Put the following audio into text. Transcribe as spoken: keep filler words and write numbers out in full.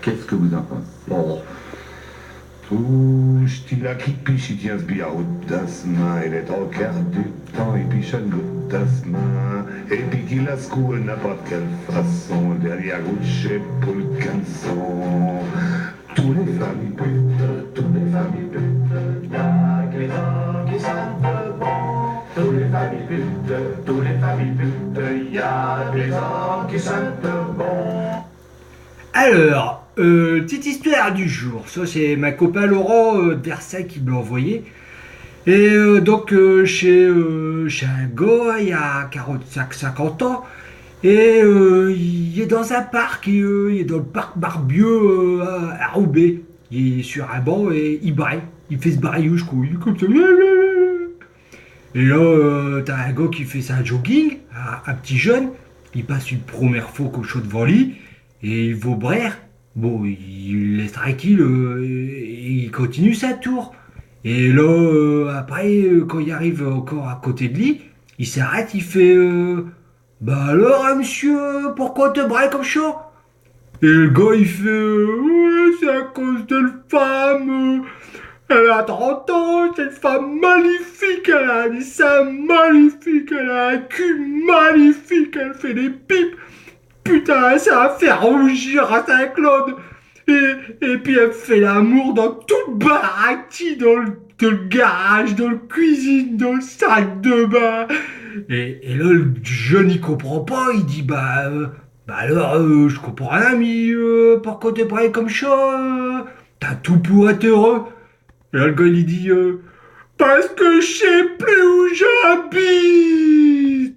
Qu'est-ce que vous en pensez ? Oh. Tout style qui piche, il tient ce billard d'asma, il est trois quarts du temps, il piche une goutte d'asma, et puis qu'il la secoue n'importe quelle façon, derrière gouche et pour le canson. Tous les femmes y butent, tous les femmes y butent, y a que les hommes qui sentent bon. Tous les femmes y butent, tous les femmes y butent, y a que les hommes qui sentent bon. Alors, euh, petite histoire du jour. Ça, c'est mon copain Laurent euh, de Versailles qui me l'a envoyé. Et euh, donc, euh, chez, euh, chez un gars, il y a quarante-cinq, cinquante ans. Et euh, il est dans un parc, et, euh, il est dans le parc Barbieux euh, à, à Roubaix. Il est sur un banc et il braille. Il fait ce braille, je crois. Il est comme ça. Et là, euh, t'as un gars qui fait sa jogging, un, un petit jeune. Il passe une première fois comme ça devant lui. Et il vot braire. Bon, il le laisse tranquille, euh, et il continue sa tour. Et là, euh, après, euh, quand il arrive encore à côté de lui, il s'arrête, il fait euh, Bah alors, hein, monsieur, pourquoi te brailles comme ça ? Et le gars, il fait euh, Ouais, c'est à cause de la femme. Euh, elle a trente ans, cette femme magnifique, elle a des seins magnifiques, elle a un cul magnifique, elle fait des pipes. Putain, ça va faire rougir à Saint-Claude. Et, et puis elle fait l'amour dans toute baraque, dans le, dans le garage, dans le cuisine, dans le salle de bain. Et, et là, le jeune, il comprend pas. Il dit, bah, euh, bah alors, euh, je comprends rien, mais euh, pourquoi te brailles comme ça euh T'as tout pour être heureux. Et là, le gars, il dit euh, Parce que je sais plus où j'habite.